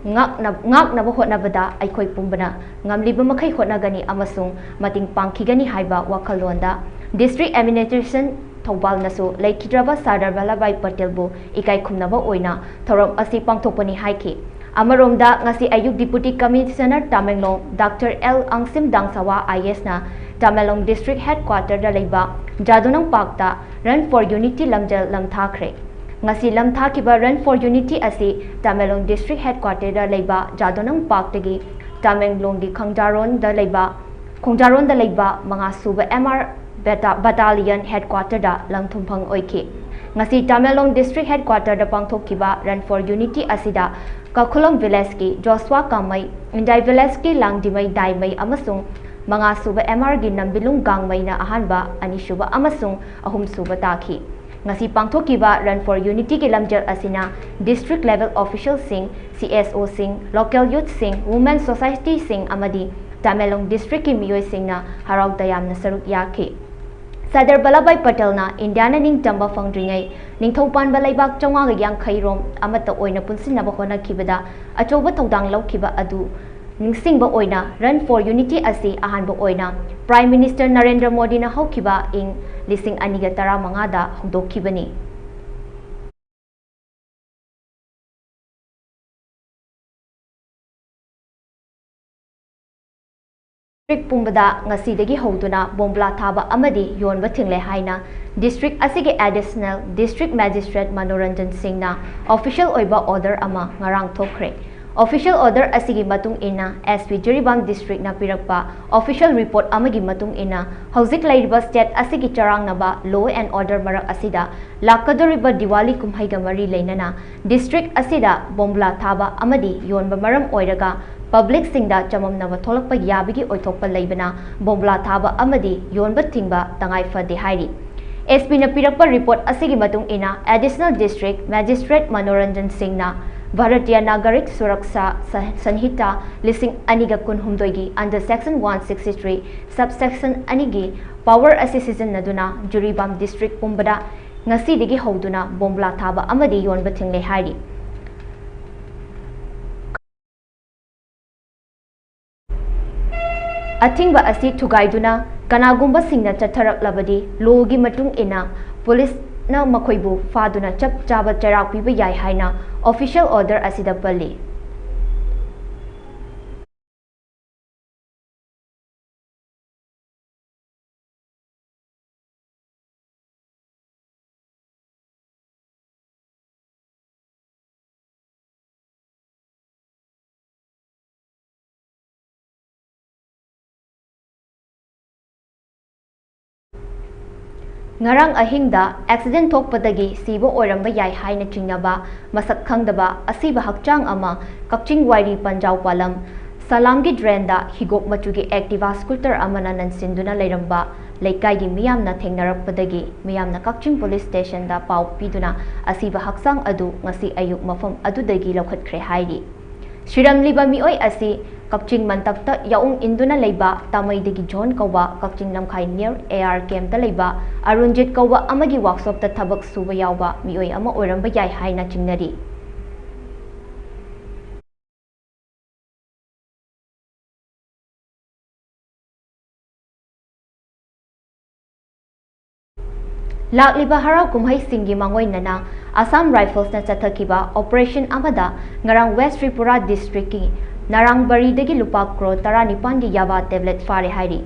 ꯉꯥꯛꯅ-, ꯉꯥꯛꯅꯕ ꯍꯣꯠꯅꯕꯗ ꯑꯩꯈꯣꯏ ꯄꯨꯝꯕꯅ ꯉꯝꯂꯤꯕ ꯃꯈꯩ ꯍꯣꯠꯅꯒꯅꯤ ꯑꯃꯁꯨꯡ ꯃꯇꯦꯡ ꯄꯥꯡꯈꯤꯒꯅꯤ ꯍꯥꯏꯕ ꯋꯥꯈꯜꯂꯣꯟꯗ District Administration ꯊꯧꯕꯥꯜꯅꯁꯨ ꯂꯩꯈꯤꯗ꯭ꯔꯕ ꯁꯔꯗꯥꯔ ꯚꯜꯂꯚꯚꯥꯏ ꯄꯇꯦꯜꯕꯨ ꯏꯀꯥꯏ ꯈꯨꯝꯅꯕ ꯑꯣꯏꯅ ꯊꯧꯔꯝ ꯑꯁꯤ ꯄꯥꯡꯊꯣꯛꯄꯅꯤ ꯍꯥꯏꯈꯤ꯫ ꯑꯃꯔꯣꯝꯗ, ꯉꯁꯤ ꯑꯌꯨꯛ Deputy Commissioner Tamenglong Doctor L ꯑꯪꯁꯤꯝ ꯗꯥꯡꯁꯋꯥ IASꯅ Tamenglong District Headquarterꯗ ꯂꯩꯕ ꯖꯥꯗꯣꯅꯪ Parkꯇ Run for Unity ꯂꯝꯖꯦꯜ ꯂꯝꯊꯥꯈ꯭ꯔꯦ꯫ ꯉꯁꯤ ꯂꯝꯊꯥꯈꯤꯕ Run for Unity ꯑꯁꯤ ꯇꯥꯃꯦꯡꯂꯣꯡ District Headquarterꯗ ꯂꯩꯕ ꯖꯥꯗꯣꯅꯪ Parkꯇꯒꯤ ꯇꯥꯃꯦꯡꯂꯣꯡꯒꯤ ꯈꯪꯖꯥꯔꯣꯟꯗ ꯂꯩꯕ ꯈꯣꯡꯖꯥꯔꯣꯟꯗ ꯂꯩꯕ ꯃꯉꯥ ꯁꯨꯕ M R Bata-, Battalion Headquarter ꯗ ꯂꯪ ꯊꯨꯝꯐꯝ ꯑꯣꯏꯈꯤ꯫ ꯉꯁꯤ ꯇꯃꯦꯡꯂꯣꯡ District Headquarter ꯗ ꯄꯥꯡꯊꯣꯛꯈꯤꯕ Run for Unity ꯑꯁꯤꯗ ꯀꯈꯨꯂꯝ Village ꯀꯤ Joshua ꯀꯥꯃꯩ, ꯏꯟꯗꯥꯏ Village ꯀꯤ ꯂꯥꯡꯗꯤꯃꯩ ꯗꯥꯏꯃꯩ ꯑꯃꯁꯨꯡ ꯃꯉꯥ ꯁꯨꯕ M R ꯒꯤ ꯅꯝꯕꯤꯂꯨꯡ ꯒꯥꯡꯃꯩꯅ ꯑꯍꯥꯟꯕ, ꯑꯅꯤꯁꯨꯕ ꯑꯃꯁꯨꯡ ꯑꯍꯨꯝꯁꯨꯕ ꯇꯥꯈꯤ꯫ ꯉꯁꯤ ꯄꯥꯡꯊꯣꯛꯈꯤꯕ Run for Unity ꯒꯤ ꯂꯝꯖꯦꯜ ꯑꯁꯤꯅ district level official ꯁꯤꯡ, C S O ꯁꯤꯡ, local youth ꯁꯤꯡ, women society ꯁꯤꯡ ꯑꯃꯗꯤ ꯇꯃꯦꯡꯂꯣꯡ district ꯀꯤ ꯃꯤꯑꯣꯏꯁꯤꯡꯅ ꯍꯔꯥꯎ ꯇꯌꯥꯝꯅ ꯁꯔꯨꯛ ꯌꯥꯈꯤ꯫ ꯁꯔꯗꯥꯔ ꯚꯜꯂꯚꯚꯥꯏ ꯄꯇꯦꯜꯅ ꯏꯟꯗꯤꯌꯥꯅ ꯅꯤꯡꯇꯝꯕ ꯐꯪꯗ꯭ꯔꯤꯉꯩ ꯅꯤꯡꯊꯧ ꯄꯥꯟꯕ ꯂꯩꯕꯥꯛ ꯆꯥꯝꯃꯉꯥꯒ ꯌꯥꯡꯈꯩ ꯔꯣꯝ ꯑꯃꯠꯇ ꯑꯣꯏꯅ ꯄꯨꯟꯁꯤꯟꯅꯕ ꯍꯣꯠꯅꯈꯤꯕꯗ ꯑꯆꯧꯕ ꯊꯧꯗꯥꯡ ꯂꯧꯈꯤꯕ ꯑꯗꯨ ꯅꯤꯡꯁꯤꯡꯕ ꯑꯣꯏꯅ Run for Unity ꯑꯁꯤ ꯑꯍꯥꯟꯕ ꯑꯣꯏꯅ Prime Minister ꯅꯔꯦꯟꯗ꯭ꯔ ꯃꯣꯗꯤꯅ ꯍꯧꯈꯤꯕ ꯏꯪ ꯂꯤꯁꯤꯡ ꯑꯅꯤꯒ ꯇꯔꯥꯃꯉꯥꯗ ꯍꯧꯗꯣꯛꯈꯤꯕꯅꯤ꯫ District ꯄꯨꯝꯕꯗ ꯉꯁꯤꯗꯒꯤ ꯍꯧꯗꯨꯅ ꯕꯣꯝꯕꯨꯂꯥ ꯊꯥꯕ ꯑꯃꯗꯤ ꯌꯣꯟꯕ ꯊꯤꯡꯂꯦ ꯍꯥꯏꯅ district ꯑꯁꯤꯒꯤ Additional District Magistrate ꯃꯅꯣꯔꯟꯖꯟ ꯁꯤꯡꯅ official ꯑꯣꯏꯕ order ꯑꯃ ꯉꯔꯥꯡ ꯊꯣꯛꯈ꯭ꯔꯦ꯫ Official order ꯑꯁꯤꯒꯤ ꯃꯇꯨꯡ ꯏꯟꯅ, S P ꯖꯤꯔꯤꯕꯥꯝ district ꯅ ꯄꯤꯔꯛꯄ official report ꯑꯃꯒꯤ ꯃꯇꯨꯡ ꯏꯟꯅ, ꯍꯧꯖꯤꯛ ꯂꯩꯔꯤꯕ state ꯑꯁꯤꯒꯤ ꯆꯔꯥꯡꯅꯕ law and order ꯃꯔꯛ ꯑꯁꯤꯗ ꯂꯥꯛꯀꯗꯧꯔꯤꯕ ꯗꯤꯋꯥꯂꯤ ꯀꯨꯝꯍꯩꯒ ꯃꯔꯤ ꯂꯩꯅꯅ district ꯑꯁꯤꯗ ꯕꯣꯝꯕꯨꯂꯥ ꯊꯥꯕ ꯑꯃꯗꯤ ꯌꯣꯟꯕ ꯃꯔꯝ ꯑꯣꯏꯔꯒ public ꯁꯤꯡꯗ ꯆꯃꯝꯅꯕ ꯊꯣꯛꯂꯛꯄ ꯌꯥꯕꯒꯤ ꯑꯣꯏꯊꯣꯛꯄ ꯂꯩꯕꯅ ꯕꯣꯝꯕꯨꯂꯥ ꯊꯥꯕ ꯑꯃꯗꯤ ꯌꯣꯟꯕ ꯊꯤꯡꯕ ꯇꯉꯥꯏ ꯐꯗꯦ ꯍꯥꯏꯔꯤ꯫ S P ꯅ ꯄꯤꯔꯛꯄ report ꯑꯁꯤꯒꯤ ꯃꯇꯨꯡ ꯏꯟꯅ, Additional District Magistrate ꯃꯅꯣꯔꯟꯖꯟ ꯁꯤꯡꯅ ꯚꯥꯔꯇꯤꯌ ꯅꯥꯒꯔꯤꯛ ꯁꯨꯔꯛꯁꯥ ꯁ-, ꯁꯟꯍꯤꯇꯥ ꯂꯤꯁꯤꯡ ꯑꯅꯤꯒ ꯀꯨꯟꯍꯨꯝꯗꯣꯏꯒꯤ under section one sixty three subsection ꯑꯅꯤꯒꯤ power ꯑꯁꯤ ꯁꯤꯖꯤꯟꯅꯗꯨꯅ ꯖꯤꯔꯤꯕꯥꯝ district ꯄꯨꯝꯕꯗ ꯉꯁꯤꯗꯒꯤ ꯍꯧꯗꯨꯅ ꯕꯣꯝꯕꯨꯂꯥ ꯊꯥꯕ ꯑꯃꯗꯤ ꯌꯣꯟꯕ ꯊꯤꯡꯂꯦ ꯍꯥꯏꯔꯤ꯫ ꯑꯊꯤꯡꯕ ꯑꯁꯤ ꯊꯨꯒꯥꯏꯗꯨꯅ ꯀꯅꯥꯒꯨꯝꯕꯁꯤꯡꯅ ꯆꯠꯊꯔꯛꯂꯕꯗꯤ law ꯒꯤ ꯃꯇꯨꯡ ꯏꯟꯅ police ꯅ ꯃꯈꯣꯏꯕꯨ ꯐꯥꯗꯨꯅ ꯆꯞ ꯆꯥꯕ ꯆꯩꯔꯥꯛ ꯄꯤꯕ ꯌꯥꯏ ꯍꯥꯏꯅ official order ꯑꯁꯤꯗ ꯄꯜꯂꯤ꯫ ꯉꯔꯥꯡ ꯑꯍꯤꯡꯗ ꯑꯦꯛꯁꯤꯗꯦꯟ ꯊꯣꯛꯄꯗꯒꯤ ꯁꯤꯕ ꯑꯣꯏꯔꯝꯕ ꯌꯥꯏ ꯍꯥꯏꯅ ꯆꯤꯡꯅꯕ ꯃꯁꯛ ꯈꯪꯗꯕ ꯑꯁꯤꯕ ꯍꯛꯆꯥꯡ ꯑꯃ ꯀꯛꯆꯤꯡ ꯋꯥꯏꯔꯤ ꯄꯟꯖꯥꯎ ꯄꯥꯂꯝ ꯁꯂꯥꯝꯒꯤ ꯗ꯭ꯔꯦꯟꯗ ꯍꯤꯒꯣꯛ ꯃꯆꯨꯒꯤ ꯑꯦꯛꯇꯤꯚꯥ ꯁ꯭ꯀꯨꯇꯔ ꯑꯃꯅ ꯅꯟꯁꯤꯟꯗꯨꯅ ꯂꯩꯔꯝꯕ ꯂꯩꯀꯥꯏꯒꯤ ꯃꯤꯌꯥꯝꯅ ꯊꯦꯡꯅꯔꯛꯄꯗꯒꯤ ꯃꯤꯌꯥꯝꯅ ꯀꯛꯆꯤꯡ ꯄꯨꯂꯤꯁ ꯁ꯭ꯇꯦꯁꯟꯗ ꯄꯥꯎ ꯄꯤꯗꯨꯅ ꯑꯁꯤꯕ ꯍꯛꯆꯥꯡ ꯑꯗꯨ ꯉꯁꯤ ꯑꯌꯨꯛ ꯃꯐꯝ ꯑꯗꯨꯗꯒꯤ ꯂꯧꯈꯠꯈ꯭ꯔꯦ ꯍꯥꯏꯔꯤ꯫ ꯁꯤꯔꯝꯂꯤꯕ ꯃꯤꯑꯣꯏ ꯑꯁꯤ ꯀꯛꯆꯤꯡ ꯃꯟꯇꯛꯇ ꯌꯥꯎꯨꯡ ꯏꯟꯗꯨꯅ ꯂꯩꯕ ꯇꯥꯃꯩꯗꯒꯤ ꯖꯣꯟ ꯀꯧꯕ ꯀꯛꯆꯤꯡ ꯂꯝꯈꯥꯏ ꯅꯤꯌꯔ ꯑꯦ ꯑꯥꯔ ꯀꯦꯝꯞꯇ ꯂꯩꯕ ꯑꯔꯨꯟꯖꯤꯠ ꯀꯧꯕ ꯑꯃꯒꯤ ꯋꯥꯛꯁꯣꯞꯇ ꯊꯕꯛ ꯁꯨꯕ ꯌꯥꯎꯕ ꯃꯤꯑꯣꯏ ꯑꯃ ꯑꯣꯏꯔꯝꯕ ꯌꯥꯏ ꯍꯥꯏꯅ ꯆꯤꯡꯅꯔꯤ꯫ ꯂꯥꯛꯂꯤꯕ ꯍꯔꯥꯎ ꯀꯨꯝꯍꯩꯁꯤꯡꯒꯤ ꯃꯥꯡꯑꯣꯏꯅꯅ ꯑꯁꯥꯝ ꯔꯥꯏꯐꯜꯁꯅ ꯆꯠꯊꯈꯤꯕ ꯑꯣꯄꯔꯦꯁꯟ ꯑꯃꯗ ꯉꯔꯥꯡ ꯋꯦꯁ ꯇ꯭ꯔꯤꯄꯨꯔꯥ ꯗꯤꯁꯇ꯭ꯔꯤꯛꯀꯤ ꯅꯥꯔꯥꯡꯕꯔꯤꯗꯒꯤ ꯂꯨꯄꯥ ꯀ꯭ꯔꯣꯔ ꯇꯔꯥꯅꯤꯄꯥꯟꯒꯤ ꯌꯥꯕꯥ ꯇꯦꯕ꯭ꯂꯦꯠ ꯐꯥꯔꯦ ꯍꯥꯏꯔꯤ꯫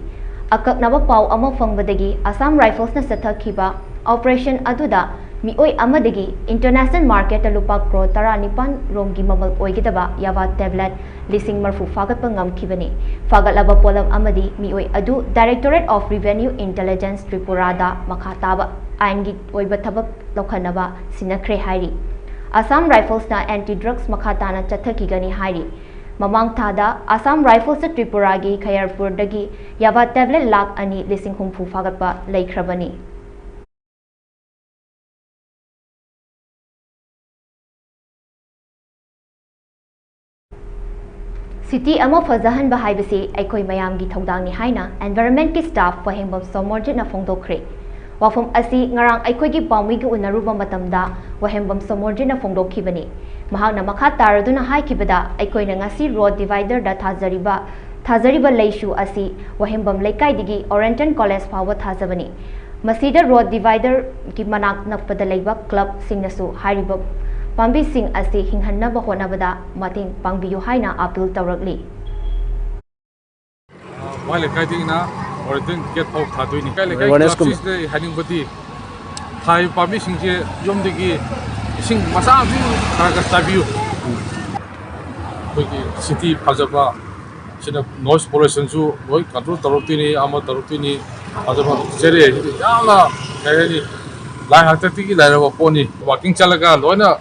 ꯑꯀꯛꯅꯕ ꯄꯥꯎ ꯑꯃ ꯐꯪꯕꯗꯒꯤ ꯑꯁꯥꯝ ꯔꯥꯏꯐꯜꯁꯅ ꯆꯠꯊꯈꯤꯕ ꯑꯣꯄꯔꯦꯁꯟ ꯑꯗꯨꯗ ꯃꯤꯑꯣꯏ ꯑꯃꯗꯒꯤ ꯏꯟꯇꯔꯅꯦꯁꯅꯦꯜ ꯃꯥꯔꯀꯦꯠꯇ ꯂꯨꯄꯥ ꯀ꯭ꯔꯣꯔ ꯇꯔꯥꯅꯤꯄꯥꯟ ꯔꯣꯝꯒꯤ ꯃꯃꯜ ꯑꯣꯏꯒꯗꯕ ꯌꯥꯕꯥ ꯇꯦꯕ꯭ꯂꯦꯠ ꯂꯤꯁꯤꯡ ꯃꯔꯤꯐꯨ ꯐꯥꯒꯠꯄ ꯉꯝꯈꯤꯕꯅꯤ꯫ ꯐꯥꯒꯠꯂꯕ ꯄꯣꯠꯂꯝ ꯑꯃꯗꯤ ꯃꯤꯑꯣꯏ ꯑꯗꯨ Directorate of Revenue Intelligence ꯇ꯭ꯔꯤꯄꯨꯔꯥꯗ ꯃꯈꯥ ꯇꯥꯕ ꯑꯥꯏꯟꯒꯤ ꯑꯣꯏꯕ ꯊꯕꯛ ꯂꯧꯈꯠꯅꯕ ꯁꯤꯟꯅꯈ꯭ꯔꯦ ꯍꯥꯏꯔꯤ꯫ ꯑꯁꯥꯝ ꯔꯥꯏꯐꯜꯁꯅ ꯑꯦꯟꯇꯤ ꯗ꯭ꯔꯒꯁ ꯃꯈꯥ ꯇꯥꯅ ꯆꯠꯊꯈꯤꯒꯅꯤ ꯍꯥꯏꯔꯤ꯫ ꯃꯃꯥꯡ ꯊꯥꯗ ꯑꯁꯥꯝ ꯔꯥꯏꯐꯜꯁꯇ ꯇ꯭ꯔꯤꯄꯨꯔꯥꯒꯤ ꯈꯌꯔꯄꯨꯔꯗꯒꯤ ꯌꯥꯕꯥ ꯇꯦꯕ꯭ꯂꯦꯠ ꯂꯥꯈ ꯑꯅꯤ ꯂꯤꯁꯤꯡ ꯍꯨꯝꯐꯨ ꯐꯥꯒꯠꯄ ꯂꯩꯈ꯭ꯔꯕꯅꯤ꯫ ꯁꯤꯇꯤ ꯑꯃ ꯐꯖꯍꯟꯕ ꯍꯥꯏꯕꯁꯤ ꯑꯩꯈꯣꯏ ꯃꯌꯥꯝꯒꯤ ꯊꯧꯗꯥꯡꯅꯤ ꯍꯥꯏꯅ ꯑꯦꯟꯚꯥꯏꯔꯟꯃꯦꯟꯠꯀꯤ ꯁ꯭ꯇꯥꯐ ꯋꯥꯍꯦꯡꯕꯝ ꯁꯣꯃꯣꯔꯖꯤꯠꯅ ꯐꯣꯡꯗꯣꯛꯈ꯭ꯔꯦ꯫ ꯋꯥꯐꯝ ꯑꯁꯤ ꯉꯔꯥꯡ ꯑꯩꯈꯣꯏꯒꯤ ꯄꯥꯎꯃꯤꯒ ꯎꯅꯔꯨꯕ ꯃꯇꯝꯗ ꯋꯥꯍꯦꯡꯕꯝ ꯁꯣꯃꯣꯔꯖꯤꯠꯅ ꯐꯣꯡꯗꯣꯛꯈꯤꯕꯅꯤ꯫ ꯃꯍꯥꯛꯅ ꯃꯈꯥ ꯇꯥꯔꯗꯨꯅ ꯍꯥꯏꯈꯤꯕꯗ, ꯑꯩꯈꯣꯏꯅ ꯉꯁꯤ ꯔꯣꯗ ꯗꯤꯚꯥꯏꯗꯔꯗ ꯊꯥꯖꯔꯤꯕ, ꯊꯥꯖꯔꯤꯕ ꯂꯩꯁꯨ ꯑꯁꯤ ꯋꯥꯍꯦꯡꯕꯝ ꯂꯩꯀꯥꯏꯗꯒꯤ ꯑꯣꯔꯦꯟꯇꯟ ꯀꯣꯂꯦꯖ ꯐꯥꯎꯕ ꯊꯥꯖꯕꯅꯤ꯫ ꯃꯁꯤꯗ ꯔꯣꯗ ꯗꯤꯚꯥꯏꯗꯔꯒꯤ ꯃꯅꯥꯛ ꯅꯛꯄꯗ ꯂꯩꯕ ꯀ꯭ꯂꯕꯁꯤꯡꯅꯁꯨ ꯍꯥꯏꯔꯤꯕ ꯄꯥꯝꯕꯤꯁꯤꯡ ꯑꯁꯤ ꯍꯤꯡꯍꯟꯅꯕ ꯍꯣꯠꯅꯕꯗ ꯃꯇꯦꯡ ꯄꯥꯡꯕꯤꯌꯨ ꯍꯥꯏꯅ ꯑꯥꯄꯤꯜ ꯇꯧꯔꯛꯂꯤ꯫ ꯃꯥꯏ ꯂꯩꯀꯥꯏꯗꯒꯤꯅ ꯑꯣꯔꯦꯟꯇꯟ ꯒꯦꯠ ꯐꯥꯎ ꯊꯥꯗꯣꯏꯅꯤ꯫ ꯂꯩꯀꯥꯏ, ꯂꯩꯀꯥꯏ ꯑꯦꯋꯥꯔꯅꯦꯁ ꯀꯨꯝ- ꯀ꯭ꯂꯕꯁꯤꯡꯁꯤꯗ ꯍꯥꯏꯅꯤꯡꯕꯗꯤ ꯊꯥꯔꯤꯕ ꯄꯥꯝꯕꯤꯁꯤꯡꯁꯦ ꯌꯨꯝꯗꯒꯤ ꯏꯁꯤꯡ ꯃꯆꯥ ꯑꯃꯁꯨ ꯈꯔ ꯈꯔ ꯆꯥꯏꯕꯤꯌꯨ꯫ ꯑꯩꯈꯣꯏꯒꯤ ꯁꯤꯇꯤ ꯐꯖꯕ ꯁꯤꯅ ꯅꯣꯏꯁ ꯄꯣꯂꯨꯁꯟꯁꯨ ꯂꯣꯏ ꯀꯟꯇ꯭ꯔꯣꯜ ꯇꯧꯔꯛꯇꯣꯏꯅꯤ, ꯑꯃ ꯇꯧꯔꯛꯇꯣꯏꯅꯤ꯫ ꯑꯗꯨꯒ ꯆꯦꯔꯦ ꯍꯥꯏꯁꯤꯗꯤ ꯌꯥꯝꯅ ꯀꯔꯤ ꯍꯥꯏꯅꯤ, ꯂꯥꯏ ꯍꯥꯛꯇꯛꯇꯒꯤ ꯂꯩꯔꯕ ꯄꯣꯠꯅꯤ꯫ ꯋꯥꯀꯤꯡ ꯆꯠꯂꯒ ꯂꯣꯏꯅ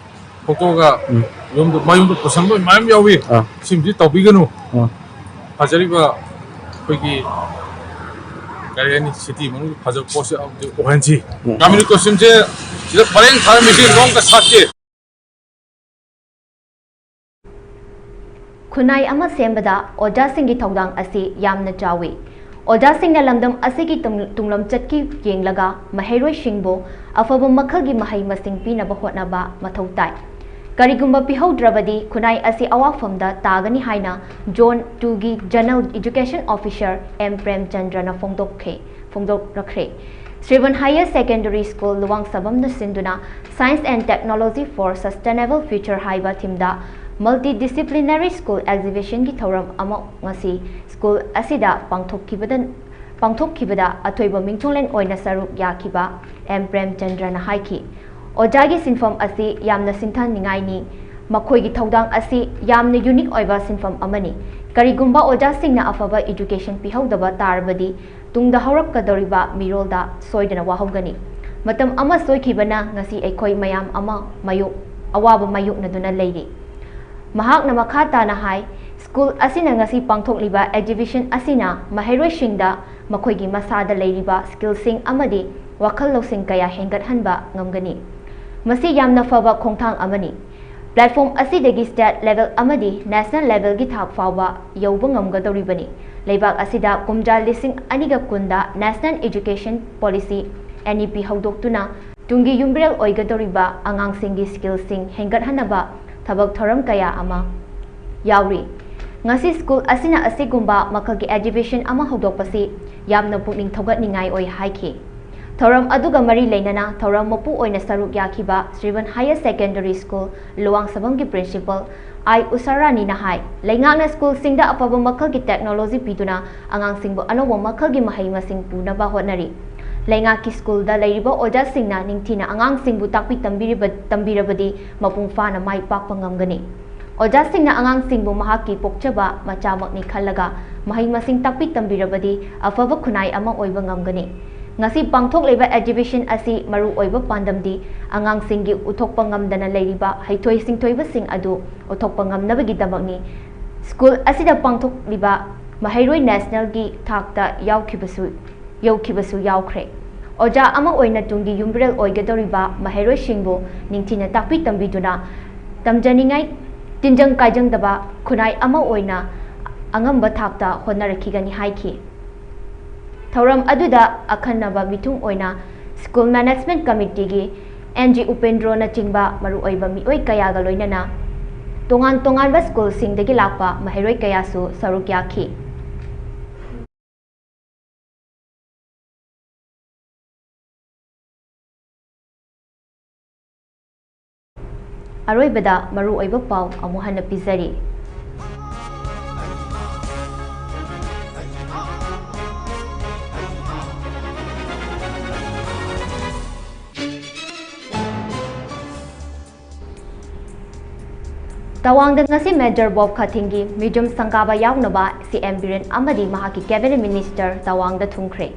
ꯐꯣꯇꯣꯒ ꯎꯝ꯫ ꯌꯨꯝꯗ, ꯃꯌꯨꯝꯗ ꯄꯨꯁꯟꯕ ꯃꯌꯥꯝ ꯌꯥꯎꯏ꯫ ꯑꯥ꯫ ꯁꯤꯃꯗꯤ ꯇꯧꯕꯤꯒꯅꯨ꯫ ꯑꯥ꯫ ꯐꯖꯔꯤꯕ ꯑꯩꯈꯣꯏꯒꯤ, ꯀꯔꯤ ꯍꯥꯏꯅꯤ, ꯁꯤꯇꯤ ꯃꯅꯨꯡꯒꯤ ꯐꯖꯕ ꯄꯣꯠꯁꯦ ꯑꯃꯗꯤ ꯑꯣꯏꯍꯟꯁꯤ꯫ ꯎꯝ꯫ ꯀꯃ꯭ꯌꯨꯅꯤꯇꯤ ꯀꯣꯁꯇ꯭ꯌꯨꯝꯁꯦ ꯁꯤꯗ ꯄꯔꯦꯡ ꯊꯥꯔꯝꯃꯤꯁꯤ ꯅꯣꯡꯃꯇ ꯁꯥꯠꯇꯦ꯫ ꯈꯨꯟꯅꯥꯏ ꯑꯃ ꯁꯦꯝꯕꯗ ꯑꯣꯖꯥꯁꯤꯡꯒꯤ ꯊꯧꯗꯥꯡ ꯑꯁꯤ ꯌꯥꯝꯅ ꯆꯥꯎꯏ꯫ ꯑꯣꯖꯥꯁꯤꯡꯅ ꯂꯝꯗꯝ ꯑꯁꯤꯒꯤ ꯇꯨꯡ-, ꯇꯨꯡꯂꯝꯆꯠꯀꯤ ꯌꯦꯡꯂꯒ ꯃꯍꯩꯔꯣꯏꯁꯤꯡꯕꯨ ꯑꯐꯕ ꯃꯈꯜꯒꯤ ꯃꯍꯩ ꯃꯁꯤꯡ ꯄꯤꯅꯕ ꯍꯣꯠꯅꯕ ꯃꯊꯧ ꯇꯥꯏ꯫ ꯀꯔꯤꯒꯨꯝꯕ ꯄꯤꯍꯧꯗ꯭ꯔꯕꯗꯤ ꯈꯨꯟꯅꯥꯏ ꯑꯁꯤ ꯑꯋꯥꯐꯝꯗ ꯇꯥꯒꯅꯤ ꯍꯥꯏꯅ Zone two ꯒꯤ Zonal Education Officer ꯑꯦꯝ ꯄ꯭ꯔꯦꯝꯆꯟꯗ꯭ꯔꯅ ꯐꯣꯡꯗꯣꯛꯈꯤ꯫ ꯐꯣꯡꯗꯣꯛꯂꯛꯈ꯭ꯔꯦ꯫ ꯁ꯭ꯔꯤꯕꯟ Higher Secondary School ꯂꯨꯋꯥꯡꯁꯕꯝꯅ ꯁꯤꯟꯗꯨꯅ Science and Technology for Sustainable Future ꯍꯥꯏꯕ theme ꯗ Multidisciplinary School Exhibition ꯒꯤ ꯊꯧꯔꯝ ꯑꯃ ꯉꯁꯤ ꯁ꯭ꯀꯨꯜ ꯑꯁꯤꯗ ꯄꯥꯡꯊꯣꯛꯈꯤꯕꯗ, ꯄꯥꯡꯊꯣꯛꯈꯤꯕꯗ ꯑꯊꯣꯏꯕ ꯃꯤꯡꯊꯣꯜꯂꯦꯟ ꯑꯣꯏꯅ ꯁꯔꯨꯛ ꯌꯥꯈꯤꯕ ꯑꯦꯝ ꯄ꯭ꯔꯦꯝꯆꯟꯗ꯭ꯔꯅ ꯍꯥꯏꯈꯤ, ꯑꯣꯖꯥꯒꯤ ꯁꯤꯟꯐꯝ ꯑꯁꯤ ꯌꯥꯝꯅ ꯁꯤꯡꯊꯥꯅꯤꯡꯉꯥꯏꯅꯤ꯫ ꯃꯈꯣꯏꯒꯤ ꯊꯧꯗꯥꯡ ꯑꯁꯤ ꯌꯥꯝꯅ unique ꯑꯣꯏꯕ ꯁꯤꯟꯐꯝ ꯑꯃꯅꯤ꯫ ꯀꯔꯤꯒꯨꯝꯕ ꯑꯣꯖꯥꯁꯤꯡꯅ ꯑꯐꯕ education ꯄꯤꯍꯧꯗꯕ ꯇꯥꯔꯕꯗꯤ ꯇꯨꯡꯗ ꯍꯧꯔꯛꯀꯗꯧꯔꯤꯕ ꯃꯤꯔꯣꯜꯗ ꯁꯣꯏꯗꯅ ꯋꯥꯍꯧꯒꯅꯤ꯫ ꯃꯇꯝ ꯑꯃ ꯁꯣꯏꯈꯤꯕꯅ ꯉꯁꯤ ꯑꯩꯈꯣꯏ ꯃꯌꯥꯝ ꯑꯃ ꯃꯥꯌꯣꯛ-, ꯑꯋꯥꯕ ꯃꯥꯌꯣꯛꯅꯗꯨꯅ ꯂꯩꯔꯤ꯫ ꯃꯍꯥꯛꯅ ꯃꯈꯥ ꯇꯥꯅ ꯍꯥꯏ, ꯁ꯭ꯀꯨꯜ ꯑꯁꯤꯅ ꯉꯁꯤ ꯄꯥꯡꯊꯣꯛꯂꯤꯕ exhibition ꯑꯁꯤꯅ ꯃꯍꯩꯔꯣꯏꯁꯤꯡꯗ ꯃꯈꯣꯏꯒꯤ ꯃꯁꯥꯗ ꯂꯩꯔꯤꯕ skill ꯁꯤꯡ ꯑꯃꯗꯤ ꯋꯥꯈꯜ ꯂꯧꯁꯤꯡ ꯀꯌꯥ ꯍꯦꯟꯒꯠꯍꯟꯕ ꯉꯝꯒꯅꯤ꯫ ꯃꯁꯤ ꯌꯥꯝꯅ ꯐꯕ ꯈꯣꯡꯊꯥꯡ ꯑꯃꯅꯤ꯫ Platform ꯑꯁꯤꯗꯒꯤ state level ꯑꯃꯗꯤ national level ꯒꯤ ꯊꯥꯛ ꯐꯥꯎꯕ ꯌꯧꯕ ꯉꯝꯒꯗꯧꯔꯤꯕꯅꯤ꯫ ꯂꯩꯕꯥꯛ ꯑꯁꯤꯗ ꯀꯨꯝꯖꯥ ꯂꯤꯁꯤꯡ ꯑꯅꯤꯒ ꯀꯨꯟꯗ National Education Policy, N E P ꯍꯧꯗꯣꯛꯇꯨꯅ ꯇꯨꯡꯒꯤ ꯌꯨꯝꯕꯤꯔꯦꯜ ꯑꯣꯏꯒꯗꯧꯔꯤꯕ ꯑꯉꯥꯡꯁꯤꯡꯒꯤ skill ꯁꯤꯡ ꯍꯦꯟꯒꯠꯍꯟꯅꯕ ꯊꯕꯛ ꯊꯧꯔꯝ ꯀꯌꯥ ꯑꯃ ꯌꯥꯎꯔꯤ꯫ ꯉꯁꯤ ꯁ꯭ꯀꯨꯜ ꯑꯁꯤꯅ ꯑꯁꯤꯒꯨꯝꯕ ꯃꯈꯜꯒꯤ exhibition ꯑꯃ ꯍꯧꯗꯣꯛꯄꯁꯤ ꯌꯥꯝꯅ ꯄꯨꯛꯅꯤꯡ ꯊꯧꯒꯠꯅꯤꯡꯉꯥꯏ ꯑꯣꯏ ꯍꯥꯏꯈꯤ꯫ ꯊꯧꯔꯝ ꯑꯗꯨꯒ ꯃꯔꯤ ꯂꯩꯅꯅ ꯊꯧꯔꯝ ꯃꯄꯨ ꯑꯣꯏꯅ ꯁꯔꯨꯛ ꯌꯥꯈꯤꯕ ꯁ꯭ꯔꯤꯕꯟ Higher Secondary School ꯂꯨꯋꯥꯡꯁꯕꯝꯒꯤ Principal ꯑꯥꯏ ꯎꯁꯥ ꯔꯥꯅꯤꯅ ꯍꯥꯏ, ꯂꯩꯉꯥꯛꯅ ꯁ꯭ꯀꯨꯜꯁꯤꯡꯗ ꯑꯐꯕ ꯃꯈꯜꯒꯤ technology ꯄꯤꯗꯨꯅ ꯑꯉꯥꯡꯁꯤꯡꯕꯨ ꯑꯅꯧꯕ ꯃꯈꯜꯒꯤ ꯃꯍꯩ ꯃꯁꯤꯡ ꯄꯨꯅꯕ ꯍꯣꯠꯅꯔꯤ꯫ ꯂꯩꯉꯥꯛꯀꯤ ꯁ꯭ꯀꯨꯜꯗ ꯂꯩꯔꯤꯕ ꯑꯣꯖꯥꯁꯤꯡꯅ ꯅꯤꯡꯊꯤꯅ ꯑꯉꯥꯡꯁꯤꯡꯕꯨ ꯇꯥꯛꯄꯤ ꯇꯝꯕꯤꯔꯤꯕ-, ꯇꯝꯕꯤꯔꯕꯗꯤ ꯃꯄꯨꯡ ꯐꯥꯅ ꯃꯥꯏ ꯄꯥꯛꯄ ꯉꯝꯒꯅꯤ꯫ ꯑꯣꯖꯥꯁꯤꯡꯅ ꯑꯉꯥꯡꯁꯤꯡꯕꯨ ꯃꯍꯥꯛꯀꯤ ꯄꯣꯛꯆꯕ ꯃꯆꯥꯃꯛꯅꯤ ꯈꯜꯂꯒ ꯃꯍꯩ ꯃꯁꯤꯡ ꯇꯥꯛꯄꯤ ꯇꯝꯕꯤꯔꯕꯗꯤ ꯑꯐꯕ ꯈꯨꯟꯅꯥꯏ ꯑꯃ ꯑꯣꯏꯕ ꯉꯝꯒꯅꯤ꯫ ꯉꯁꯤ ꯄꯥꯡꯊꯣꯛꯂꯤꯕ exhibition ꯑꯁꯤ ꯃꯔꯨ ꯑꯣꯏꯕ ꯄꯥꯟꯗꯝꯗꯤ ꯑꯉꯥꯡꯁꯤꯡꯒꯤ ꯎꯠꯊꯣꯛꯄ ꯉꯝꯗꯅ ꯂꯩꯔꯤꯕ ꯍꯩꯊꯣꯏ ꯁꯤꯡꯊꯣꯏꯕꯁꯤꯡ ꯑꯗꯨ ꯎꯠꯊꯣꯛꯄ ꯉꯝꯅꯕꯒꯤꯗꯃꯛꯅꯤ꯫ ꯁ꯭ꯀꯨꯜ ꯑꯁꯤꯗ ꯄꯥꯡꯊꯣꯛꯂꯤꯕ ꯃꯍꯩꯔꯣꯏ national ꯒꯤ ꯊꯥꯛꯇ ꯌꯥꯎꯈꯤꯕꯁꯨ, ꯌꯧꯈꯤꯕꯁꯨ ꯌꯥꯎꯈ꯭ꯔꯦ꯫ ꯑꯣꯖꯥ ꯑꯃ ꯑꯣꯏꯅ ꯇꯨꯡꯒꯤ ꯌꯨꯝꯕꯤꯔꯦꯜ ꯑꯣꯏꯒꯗꯧꯔꯤꯕ ꯃꯍꯩꯔꯣꯏꯁꯤꯡꯕꯨ ꯅꯤꯡꯊꯤꯅ ꯇꯥꯛꯄꯤ ꯇꯝꯕꯤꯗꯨꯅ ꯇꯝꯖꯅꯤꯡꯉꯥꯏ ꯇꯤꯟꯖꯪ ꯀꯥꯏꯖꯪꯗꯕ ꯈꯨꯟꯅꯥꯏ ꯑꯃ ꯑꯣꯏꯅ ꯑꯉꯝꯕ ꯊꯥꯛꯇ ꯍꯣꯠꯅꯔꯛꯈꯤꯒꯅꯤ ꯍꯥꯏꯈꯤ꯫ ꯊꯧꯔꯝ ꯑꯗꯨꯗ ꯑꯈꯟꯅꯕ ꯃꯤꯊꯨꯡ ꯑꯣꯏꯅ ꯁ꯭ꯀꯨꯜ management committee ꯒꯤ ꯑꯦꯟ ꯖꯤ ꯎꯄꯦꯟꯗ꯭ꯔꯣꯅꯆꯤꯡꯕ ꯃꯔꯨꯑꯣꯏꯕ ꯃꯤꯑꯣꯏ ꯀꯌꯥꯒ ꯂꯣꯏꯅꯅ ꯇꯣꯉꯥꯟ ꯇꯣꯉꯥꯟꯕ ꯁ꯭ꯀꯨꯜꯁꯤꯡꯗꯒꯤ ꯂꯥꯛꯄ ꯃꯍꯩꯔꯣꯏ ꯀꯌꯥꯁꯨ ꯁꯔꯨꯛ ꯌꯥꯈꯤ꯫ ꯑꯔꯣꯏꯕꯗ ꯃꯔꯨꯑꯣꯏꯕ ꯄꯥꯎ ꯑꯃꯨꯛ ꯍꯟꯅ ꯄꯤꯖꯔꯤ꯫ ꯇꯋꯥꯡꯗ ꯉꯁꯤ Major ꯕꯣꯕ ꯈꯊꯤꯡꯒꯤ ꯃ꯭ꯌꯨꯖꯤꯌꯝ ꯁꯪꯒꯥꯕ ꯌꯥꯎꯅꯕ ꯁꯤ ꯑꯦꯝ ꯕꯤꯔꯦꯟ ꯑꯃꯗꯤ ꯃꯍꯥꯛꯀꯤ cabinet minister ꯇꯋꯥꯡꯗ ꯊꯨꯡꯈ꯭ꯔꯦ꯫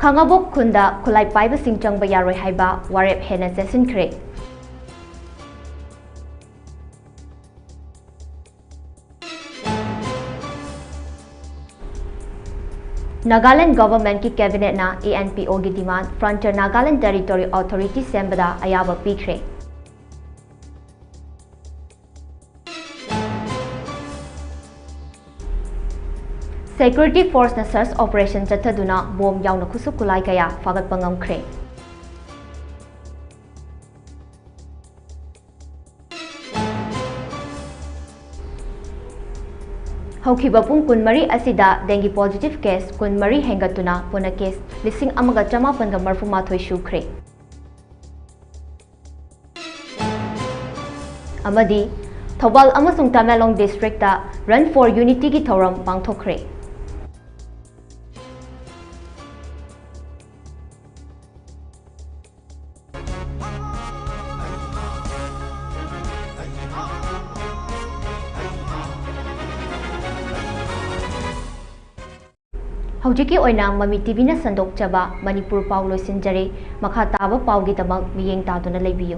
ꯈꯥꯉꯕꯣꯛ ꯈꯨꯟꯗ ꯈꯨꯠꯂꯥꯏ ꯄꯥꯏꯕꯁꯤꯡ ꯆꯪꯕ ꯌꯥꯔꯣꯏ ꯍꯥꯏꯕ ꯋꯥꯔꯦꯞ ꯍꯦꯟꯅ ꯆꯦꯠꯁꯤꯟꯈ꯭ꯔꯦ꯫ ꯅꯥꯒꯥꯂꯦꯟ government ꯀꯤ cabinet ꯅ A N P O ꯒꯤ demand Frontier Nagaland Territory Authority ꯁꯦꯝꯕꯗ ꯑꯌꯥꯕ ꯄꯤꯈ꯭ꯔꯦ꯫ Security force ꯅ search operation ꯆꯠꯊꯗꯨꯅ ꯕꯣꯝ ꯌꯥꯎꯅ ꯈꯨꯠꯁꯨ ꯈꯨꯠꯂꯥꯏ ꯀꯌꯥ ꯐꯥꯒꯠꯄ ꯉꯝꯈ꯭ꯔꯦ꯫ ꯍꯧꯈꯤꯕ ꯄꯨꯡ ꯀꯨꯟꯃꯔꯤ ꯑꯁꯤꯗ dengue positive case ꯀꯨꯟꯃꯔꯤ ꯍꯦꯟꯒꯠꯇꯨꯅ ꯄꯨꯟꯅ case ꯂꯤꯁꯤꯡ ꯑꯃꯒ ꯆꯃꯥꯄꯟꯒ ꯃꯔꯐꯨ ꯃꯥꯊꯣꯏ ꯁꯨꯈ꯭ꯔꯦ꯫ ꯑꯃꯗꯤ ꯊꯧꯕꯥꯜ ꯑꯃꯁꯨꯡ ꯇꯃꯦꯡꯂꯣꯡ district ꯇ Run for Unity ꯒꯤ ꯊꯧꯔꯝ ꯄꯥꯡꯊꯣꯛꯈ꯭ꯔꯦ꯫ ꯍꯧꯖꯤꯛꯀꯤ ꯑꯣꯏꯅ ꯃꯃꯤ ꯇꯤꯚꯤꯅ ꯁꯟꯗꯣꯛꯆꯕ ꯃꯅꯤꯄꯨꯔ ꯄꯥꯎ ꯂꯣꯏꯁꯤꯟꯖꯔꯦ꯫ ꯃꯈꯥ ꯇꯥꯕ ꯄꯥꯎꯒꯤꯗꯃꯛ ꯃꯤꯠꯌꯦꯡ ꯇꯥꯗꯨꯅ ꯂꯩꯕꯤꯌꯨ꯫